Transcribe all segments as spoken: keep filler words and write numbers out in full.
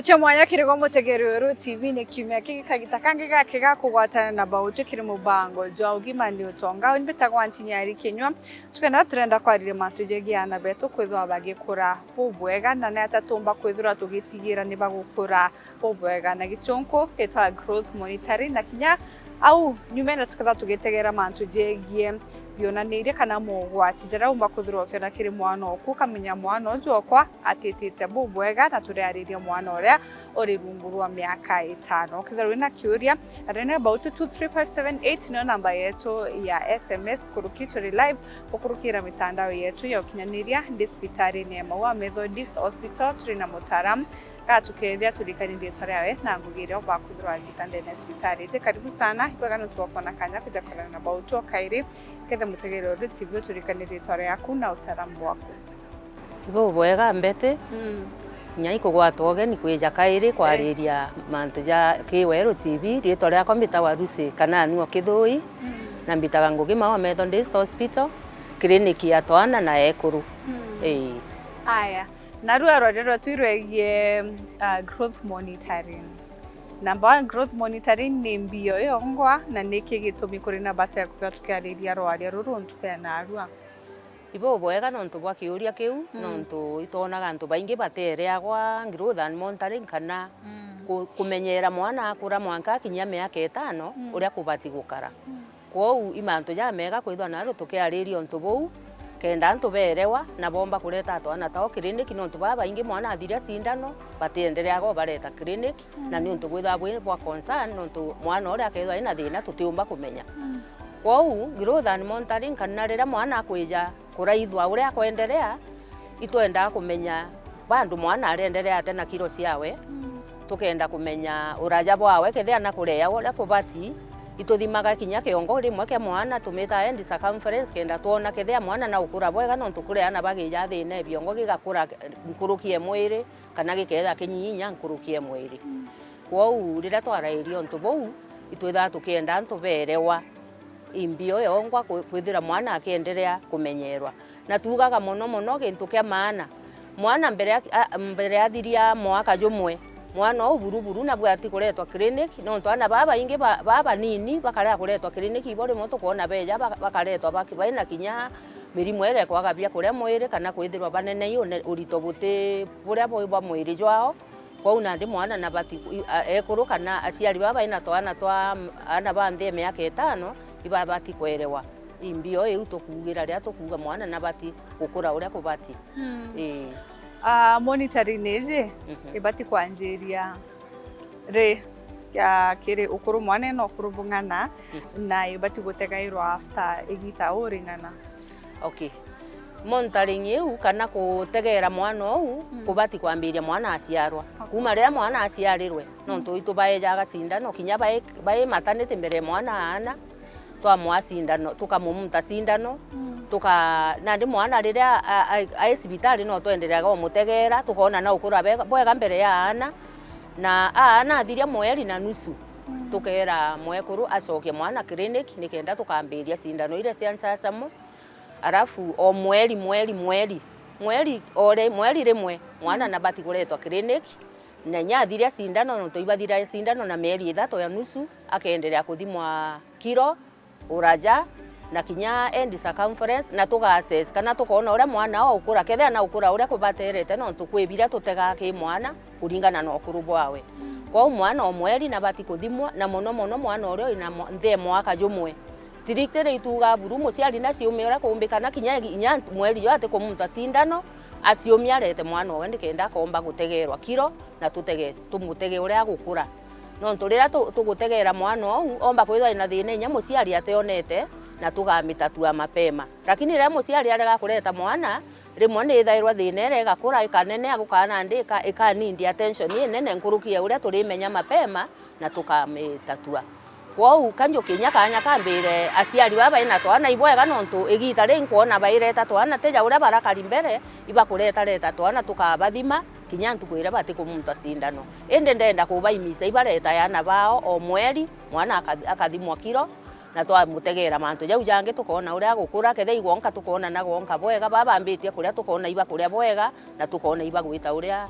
Cia mwanya kiri gwe mutegeri wa Ruuru T V ni kiumia kigi kagita kangi gaki ga kugwatana na Bauti kiri mubango jwa ugima ni utonga. Uni mbitagwa Ntinyari Kinyua. Tukenda turenda kwariria mantu jegie aana betu kwithirwa bagikura bubwega, na ni ata tumba kwithirwa tugitigira ni bagukura bubwega na gichunku gitwa growth monitoring, na kinya au nyumene tukethirwa tugitegera mantu jegie bionanirie kana mogwati jaria umba kwithirwa ukiona kiri mwana oku, ukamenya mwana uju okwa atitite bubwega, na turiariria mwana uria uri rungu rwa miaka itano. Ukethirwa wina kiuria, arene about two three five seven eight niyo namba yetu ya S M S, kuruki turi live gukurukira mitandao yetu ya ukinyaniria. Ndi cibitarini ya Maua Methodist Hospital, turi na mutaaramu gatukethia turikanie riitwa riawe na ngugi iria ubakwithirwa agita ndene ya cibitari iji. Karibu sana, ibwega nontu bwa kwona kanya kuja kwarana na Bauti o kairi. Kethe mutegeri wa Ruuru T V uturikanie riitwa riaku na utaaramu bwaku. Ibo bwega Mbeti. Mm. Kinya ikugwata ugeni kwija kairi kwariria mantu ja Kiweru T V. Riitwa riakwa mbitagwa Lucy Kananu o Kithui, mm, na mbitaga ngugi Maua Methodist Hospital, clinic ya twana na ekuru. Mm. Ii. Aya. Narua rwaria rwetu irwegie, uh, growth monitoring. Number one, growth monitoring ni mbio yongwa na niki gitumi kuri na bata ya kwithirwa tukiariria rwaria ruru ntuku ya narua? Ibo bwega nontu bwa kiuria kiu, mm, nontu itwonaga antu baingi batereagwa growth and monitoring kana, mm, ku-, kumenyera mwana akura mwanka akinyia miaka itano, mm, uria kubati gukara. Mm. Kwou i mantu jamega kwithwa naru tukiariria untu buu, kenda antu berewa na bomba kureta twana twao clinic, nontu babaingi mwana athiria cindano batiendereaga o bareta clinic, mm, na ni untu bwithwa bwi bwa concern, nontu mwana uria akethwa ina thina tutiumba kumenya. Mm. Kwou growth and monitoring, kana riria mwana akwija kuraithwa uria akwenderea, itwendaa kumenya bandu mwana arienderea ate na kiro ciawe. Mm. Tukenda kumenya uraja bwawe, kethia na kurea uria kubati, ituthimaga kinya kiongo rimwe kia mwana, tumitaga head circumference, kenda twona kethia mwana na ukura bwega, nontu kuri ana bagija thina e biongo gigakura nkuruki e mwiri, kana giketha kinyinya nkuruki e mwiri. Mm. Kwou riria twarairia untu buu, itwithaga tukienda antu berewa imbio yongwa kwi-, kwithira mwana akienderea kumenyerwa. Na tuugaga mono mono gintu kia maana, mwana mbere a, a, mbere athiria mwaka jumwe, mwana uu buruburu nabwati kuretwa clinic, nontu ana babaingi ba, babanini bakarega kuretwa clinic, ibo rimwe tukoona beja ba, bakaretwa baki-, baina kinya mirimo iria ikwaga bia kuria mwiri, kana kwithirwa banenei une-, urito buti buria bwi bwa mwiri jwao. Kwou nandi mwana nabati ku-, i-, a-, ekuru kana aciari baba baina twana twa m-, ana ba nthi ya miaka itano, ibabati kwerewa imbio iu tukuugira riria tukuuga mwana nabati gukura uria kubati. Mm. Ii. Ah, monitoring iji, mhm, ibati kwanjiria ri, ya, kiri ukuru mwana ena ukuru bung'ana, mhm, na ibati gutegairwa after igita uring'ana? Okay. Monitoring iu kana kutegeera mwana uu, mm, kubati kwambiria mwana aciarwa. Okay. Kuuma riria mwana aciarirwe, mm, nontu itu baejaga cindano, kinya bai, bai maternity mbere mwana aana, twamwa cindano, tukamumuta cindano, mm, tuka-, nandi mwana riria a, a, ai cibitari no twendereaga umutegeera, tukoona na ukura bega, bwega mbere ya aana, na aana athiria mweri na nusu, mm, tukeera mwekuru acokie mwana clinic, nikenda tukambiria cindano iria cia ncacamu. Arafu o mweri, mweri, mweri, mweri, o ri-, mweri rimwe, mwana, mm, nabati kuretwa clinic, na inya athiria cindano, nontu ibathira cindano na mieri ithatu ya nusu, akeenderea kuthimwa kiro, uraja, na kinya head circumference, na tuga assess kana tukoona uria mwana oo ukura, kethira na ukura uria kubaterete, nontu kwi biria tutegaa ki mwana kuringana na ukuru bwawe. Kwou mwana o mweri nabati kuthimwa, na mono mono mwana uria wina mwa-, nthi e mwaka jumwe. Strictly ituugaa buru muciari naciumie uria kuumbikana, kinya, kinya mweri juu atikumumuta cindano, aciumie arete mwana owe nikenda akomba gutegeerwa kiro na tutege-, tumutege uria agukura. Nontu riria tu-, tugutegeera mwana ou, omba kwithwa ina thina inya muciari ationete, na tugamitatua mapema. Lakini riria muciari arega kureta mwana, rimwe ni ithairwa thina iria igakura, ikanenea, gukaa nandi ika-, ikanindi attention inene nkuruki ya uria turimenya mapema, na tukamitatua. Kwou ka njukie inya kaanya kambire aciari baa baina twana ibwega, nontu igiita riu nkwona baireta twana tija uria barakari mbere, ibakuretareta twana tukabathima kinya ntuku iria batikumuta cindano. Indi ndenda kubaimisa ibaretae ana bao o mweri, mwana akathi-, akathimwa kiro, na twamutegeera mantu jau jangi tukoona uria agukura, kethira igwonka tukoona na gwonka bwega, baa bambitie kuria tukoona ibakuria bwega, na tukoona ibagwita uria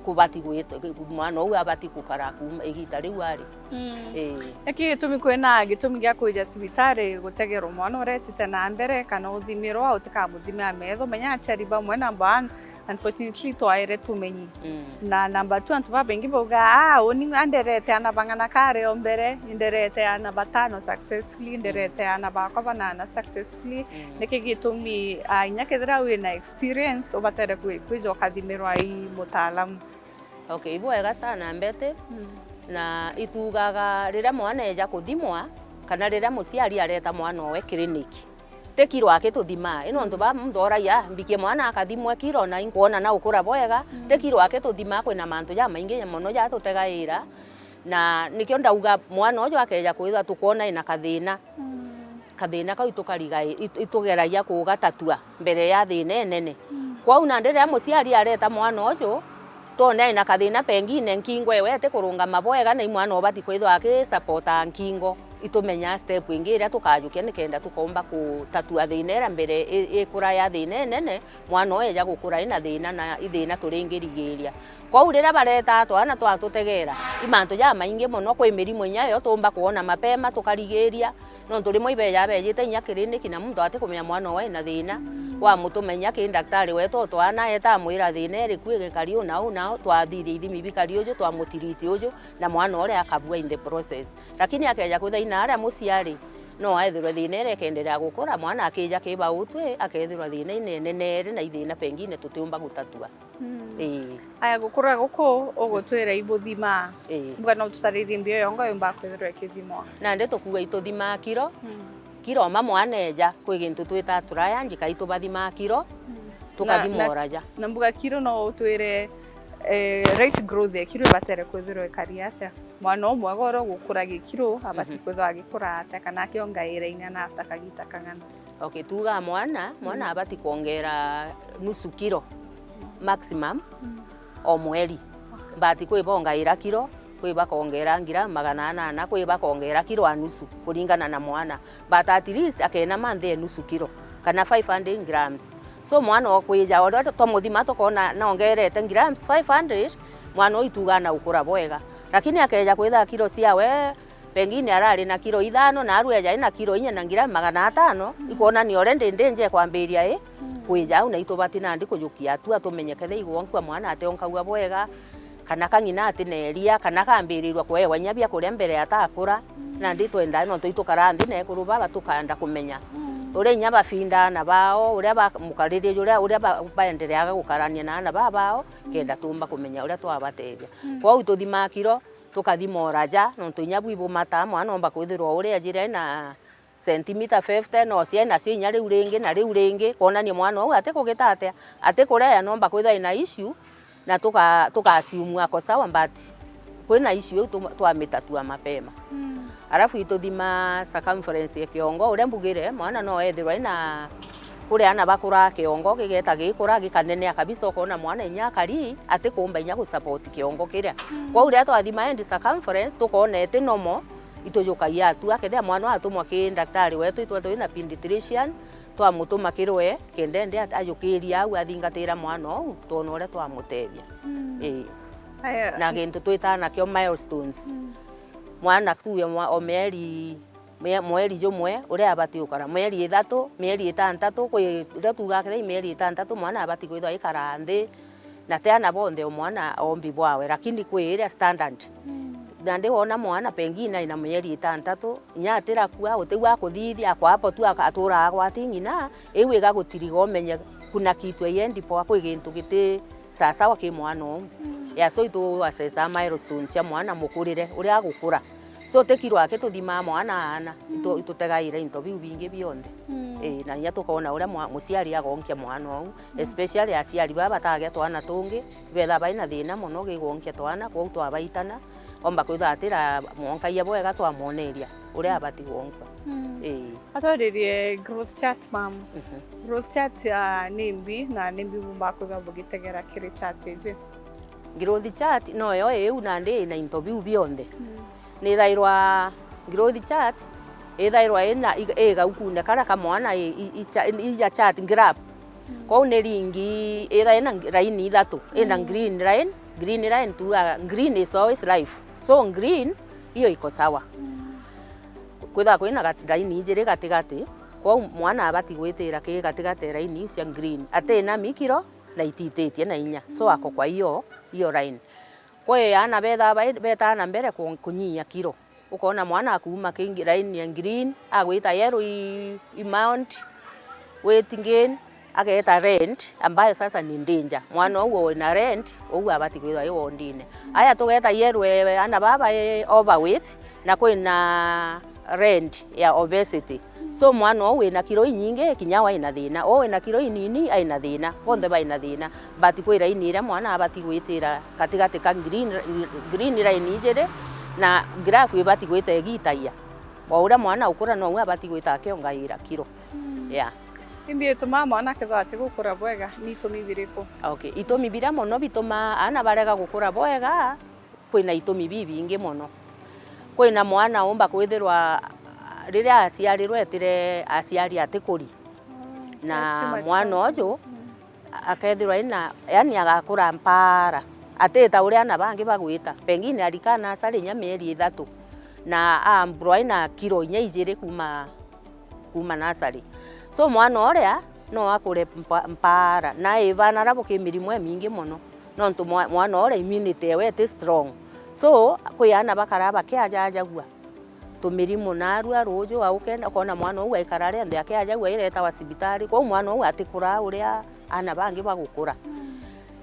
kubati gwit-, mwana uu abati gukara kuuma igita riu ari. Mm. Ii. Niki gitumi kwina gitumi gia kwija cibitari gutegerwa mwana uretite na mbere kana uthimirwa utikamuthimira metho? Menya aciari bamwe number one, unfortunately, twaere tumenyi. Mm. Na number two, antu babaingi bauga, "Ah, uni anderete ana bang'ana kare o mbere, inderete ana batano successfully, inderete ana bakwa banana successfully." Mm. Niki gitumi, ah, inya kethira wina experience, ubatere kwi-, kwija ukathimirwa i mutaalamu? Okay, ibwega sana Mbete. Mm. Na itugaga riria mwana eja kuthimwa, kana riria muciari areta mwana owe kiriniki, ti kiro akituthimaa. Ino antu ba muntu oragia, "Mbikie mwana akathimwe kiro na inkwona na ukura bwega." Mm. Ti kiro akituthimaa, kwina mantu jamaingi mono jatutegaira. Na nikio ndauga mwana uju akeja kwithwa tukwona ina kathina, mm, kathina kau itukariga-, it-, itugeragia kugatatua mbere ya thina inene. Mm. Kwou nandi riria muciari areta mwana uju, twone aina kathina pengine nkingo ewe itikurungama bwega, na i mwana ubati kwithwa akisapota nkingo, itumenya step ingi iria tukajukia nikenda tukomba kutatua thina iria mbere i-, ikura ya thina inene, mwana uyu eja gukura ina thina na ithina turingirigiria. Kwou riria bareta twana twatutegera, i mantu jamaingi mono, kwi mirimu inya yo tuumba kwona mapema tukarigiria, nontu rimwe ibeja bejite inya kiriniki na muntu atikumenya mwana owe ena thina, wamutuma inya ki ndaktari wetu o twana, eta amwira thina iriku igikari u na u na u, twathiria ithimi bikari uju, twamutiriti uju, na mwana uria akabua in the process. Lakini akeja kwithwa ina aria muciari, no aethirwe thina iria ikenderea gukura, mwana akija kiba utwi, akethirwa thina inenenere na ithina pengine tutiumba gutatua. Mm. Ii. Aya, gukura guku ugutwira ibuthima. Ii. Mbuga no tutaririe mbio yongo yumba kwithirwa ikithimwa. Nandi tukuga ituthimaa kiro. Mm. Kiro ma mwana eja, kwi gintu twita triage, kai tubathimaa kiro, mm, tukathima na, na, oraja. Na mbuga kiro no utwire, eh, rate growth ya kiro ibatere kwithirwa ikari atia? Mwana umwega uria ugukura gikiro abati, mhm, kwithirwa agikura atia, kana akiongaira ing'ana after kagita kang'ana? Okay, tuugaa mwana, mwana, mm, abati kwongera nusu kiro maximum, mm, o mweri. Okay. But kwi bongaira kiro, kwi bakongeera ngira magana anana, kwi bakongeera kiro a nusu, kuringana na mwana. But at least akeenama nthi e nusu kiro, kana five hundred grams. So mwana okwija, uria twamuthima tukoona naongerete grams five hundred, mwana uu ituugaa na gukura bwega. Lakini akeeja kwitha kiro ciawe, pengine arari na kiro ithano, na aru eeja ena kiro inya na ngira magana atano, ikwonania already danger ekwambiria i kwija au, na itubati nandi kujukia atua tumenye kethira igwonkua mwana ationkagua bwega, kana kang'ina ati na iria, kana kambirirua kuewa inya biakuria mbere atakura. Nandi twendaa nontu itukara nthi na ekuru baba tukanda kumenya uria inya bafindaa aana bao, uria ba-, mukaririe juria, uria ba-, baendereaga gukarania na aana baba bao, kenda tuumba kumenya uria twabatethia. Kwou tuthimaa kiro, tukathima uraja, nontu inya bwi bumataa mwana omba kwithirwa uria ajire na sentimita fifty, no cia nacio inya riu ringi na riu ringi, kwonania mwana uu atikugita atia, atikurea, nomba kwithwa ina issue, na tuka-, tuka assume ako sawa, but kwina issue iu tuma-, twamitatua mapema. Mm. Alafu ituthima circumference ya kiongo, uria mbugire, mwana no ethirwa ina, kuri aana bakuraa kiongo gigeta gikura, gikanenea kabisa, ukoona mwana inya akari, atikumba inya gusupport kiongo kiria. Mm. Kwou riria twathima end circumference, tukoona iti normal, itujukagia atua, kethira mwana atumwa ki ndaktari wetu, itwe twina pediatrician, twamutuma kiri we, kenda ende at-, ajukiria au, athingatira mwana ou, twona uria twamutethia. Mm. Ii. Aya. Na gintu twitaa nakio milestones. Mm. Mwana tuuge mwa-, o mieri, mwe-, mweri jumwe, uria abati gukara, mieri ithatu, mieri itantatu, kwi riria tuugaa kethira i mieri itantatu, mwana abati kwithwa aikara nthi, na ti aana bonthe o mwana ombi bwawe, lakini kwi iria standard. Mm. Nandi wona mwana pengine aina mieri itantatu, inya atirakua, utigwa akuthithia, akwa hapo tu aka-, atura agwati ng'ina, iu igagutiriga umenye kuna kitu haiendi poa, kwi gintu giti sawasawa ki mwana uu. Mm. Yeah, so itu assess milestones cia mwana mukurire, uria agukura. So ti kiro aki tuthimaa mwana aana, itu-, mm, itutegaira into biu bingi bionthe. Mm. Ii, na inya tukoona uria mwa-, muciari agonkia mwana ou, mm, especially aciari baa batagia twana tungi, ibethaa bai na thina mono gi gwoonkia twana, kwou twabaitana, omba kwithwa atira mwonkagia bwega twamwoneria uria, mm, abati gwonkua. Mm. Ii. Atwaririe growth chart, mam. Mhm. Growth chart, ah, ni mbi, na ni mbi bumba kwithwa bugitegera kiri chart iji? Growth chart noyo iu nandi ina into biu bionthe. Mm. Nithairwa growth chart, ithairwa ina i-, i gaukune karia ka mwana i, i, i cha-, i ya chart graph. Mm. Kwou ni ringi ithairwa ina ng-, raini ithatu, ina, mm, green line, Green line tuuga green is always life. So green, hiyo iko sawa. Kwithirwa kwina gat-, raini ijiri gatigati, kwou mwana abati gwitira ki gatigati ya raini iu cia green. Atina mikiro na itititie na inya. So ako kwa hiyo, hiyo line. Kwi aana bethaa bai-, betaa na mbere ku-, kunyia kiro. Ukoona mwana akuuma ki ngi-, raini ya green, agwita yellow i, i mount, weight gain, ageeta red, ambayo sasa ni danger. Mwana uu wina red, uu abati kwithirwa i wondine. Aya tugeeta yellow, e, aana baa bai overweight, na kwina red ya obesity. So mwana uu wina kiro inyingi, kinya we aina thina. Uu wina kiro inini, aina thina. Bonthe baina thina. But kwi raini iria mwana abati gwitira gatigati ka green, green line ijiri, na graph ibati gwita igitagia. O uria mwana ukura, nou abati gwita akiongaira kiro. Mm. Yeah. Imbi itumaa mwana akethirwa atigukura bwega, ni itumi biriku? Okay. Itumi biria mono bitumaa aana barega gukura bwega, kwina itumi bibingi mono. Kwina mwana umba kwithirwa riria aciarirwe etire aciari atikuri. Mm. Na mwana uju, mm, akethirwa ina, yani agakura mpaara. Atita uria aana bangi bagwita. Pengine arika nasari inya mieri ithatu. Na aambirwa ina kiro inya ijiri kuuma, kuuma nasari. So mwana uria no akure mpa-, mpaara. Na ivanara buki mirimo imingi mono. Nontu mwa-, mwana uria immunity ewe iti strong. So, kwi aana bakaraa bakiajajagua. Tumirimu narua ruuju au kenda, ukoona mwana uu aikara ari nthi akiajagua iretawa cibitari. Kwou mwana uu atikuraa uria aana bangi bagukura.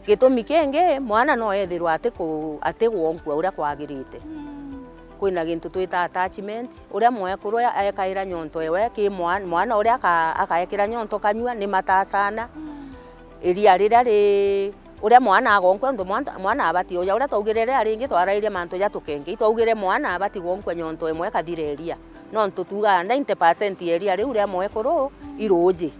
Gitumi kingi, mwana no ethirwa atiku-, atigwonkua uria kwagirite. Kwina gintu twita attachment, uria mwekuru ekaira nyonto ewe ki mwan-, mwana uria aka-, akaekira nyonto kanyua, ni matasana. Iria riria ri-, uria mwana agonkua, nontu mwana, mwana abati uja. Uria twaugire riria ringi twarairie mantu ja tukenke, itwaugire mwana abati gwonkua nyonto imwe ikathira iria. Nontu tuugaa ninety percent ya iria riu ria mwekuru i ruuji.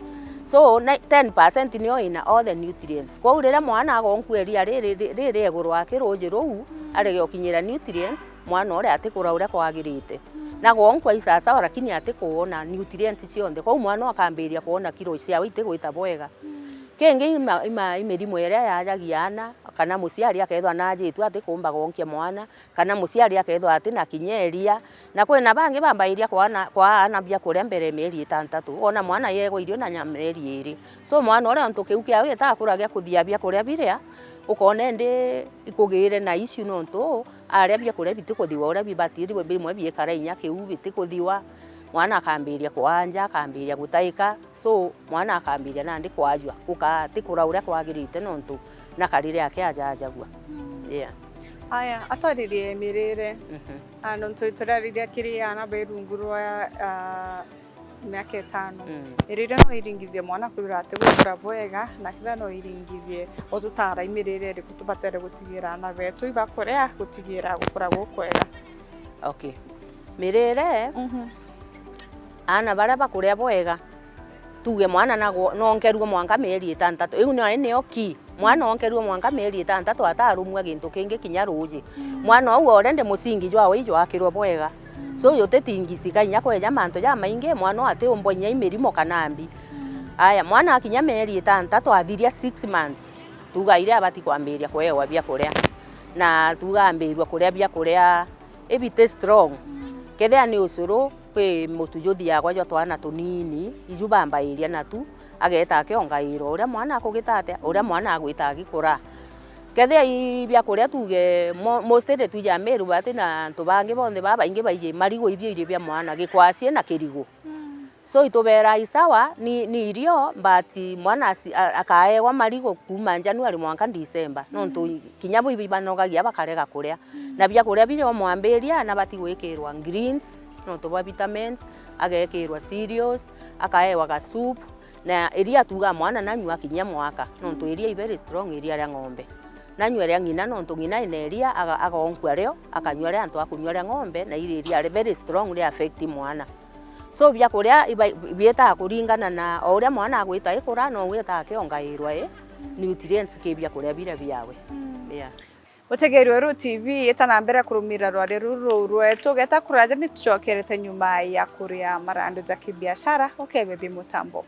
So, ni-, ten percent nio ina all the nutrients. Kwou riria mwana agonkua iria riri ri-, riri iguru aki ruuji ruu, arege ukinyira nutrients, mwana uria atikura uria kwagirite. Na gwonkua i sawasawa, lakini atikuona nutrients cionthe. Kwou mwana ukambiria kuona kiro ciawe itigwita bwega. Kingi ima, ima, i mirimu iria yajagia aana, kana muciari akethirwa naajitue atikumba gonkia mwana, kana muciari akethirwa atina kinya iria. Na kwina bangi bambairia kwana, kwaa aana biakuria mbere ya mieri itantatu. Wona mwana yeegwa irio na nya-, mieri iiri. So mwana uria untu kiu kiawe gitakuragia kuthia biakuria biria, ukoona indi ikugire na issue nontu aria biakuria bitikuthiwa uria bibati, bimwe biikara inya kiu bitikuthiwa. Mwana akambiria kwanja, akambiria gutaika. So, mwana akambiria nandi kwajua, gukatikura uria kwagirite nontu na karire ake ajajagua. Mm. Yeah. Aya, atwaririe mirire. Mhm. Ah, nontu turariria kiri aana be rungu rwa, ah, miaka itano. Mm. Mirire no iringithie mwana kwithira atigukura bwega, na kethira no iringithie, ututaara i mirire iriku tubatere gutigira aana betu ibakuria gutigira gukura gukwega? Okay. Mirire, mhm, aana baria bakuria bwega, tuuge mwana nagwo-, noonkerue mwanka mieri itantatu. Iu nio, nio key. Mwana oonkerue mwanka mieri itantatu ataarumua gintu kingi kinya ruuji. Mm. Mwana uu already musingi jwawe ijwakirwe bwega. Mm. So, jutitingicika inya kweja mantu jamaingi, mwana uu atiumbwa inya i mirimo kana mbi. Mm. Aya, mwana akinya mieri itantatu athiria six months, tuuga iria abati kwambiria kuewa biakuria. Na tuuga ambirua kuria biakuria ibiti strong. Kethia ni ucuru, kwi mutu juthiagwa jwa twana tunini, iju bambairia natu, ageeta akiongairwa uria mwana akugita atia, uria mwana agwita agikura. Kethia i biakuria tuuge, mo-, mostly twija Meru, bati na antu bangi bonthe babaingi baiji marigu, ibio irio bia mwana, gikwasie na kirigu. So, itubeera i sawa, ni, ni irio, but mwana asi-, a-, akaewa marigu kuuma January mwanka December, nontu kinya bo ibanogagia bakarega kuria. Na biakuria biria umwambiria, na bati gwikirwa greens, nontu bwa vitamins, agekirwa cereals, akaewa ga soup, na iria tuuga mwana nanyua kinya mwaka, nontu iria i very strong, iria ria ng'ombe. Nanyua ria ng'ina, nontu ng'ina ina iria, aga-, agonkua rio, akanyua ria antu akunyua ria ng'ombe, na iri iria ri very strong, ri affect mwana. So, biakuria iba-, bietaga kuringana na o uria mwana agwita ikura, nou etaga akiongairwa i nutrients ki biakuria biria biawe. Mm. Yeah. Utegeri wa Ruuru T V, ita na mbere kurumira rwari ruru rwetu, geta kuraja ni tucokerete nyuma ya kuria marandu ja kibiashara, ukebethia mutambo.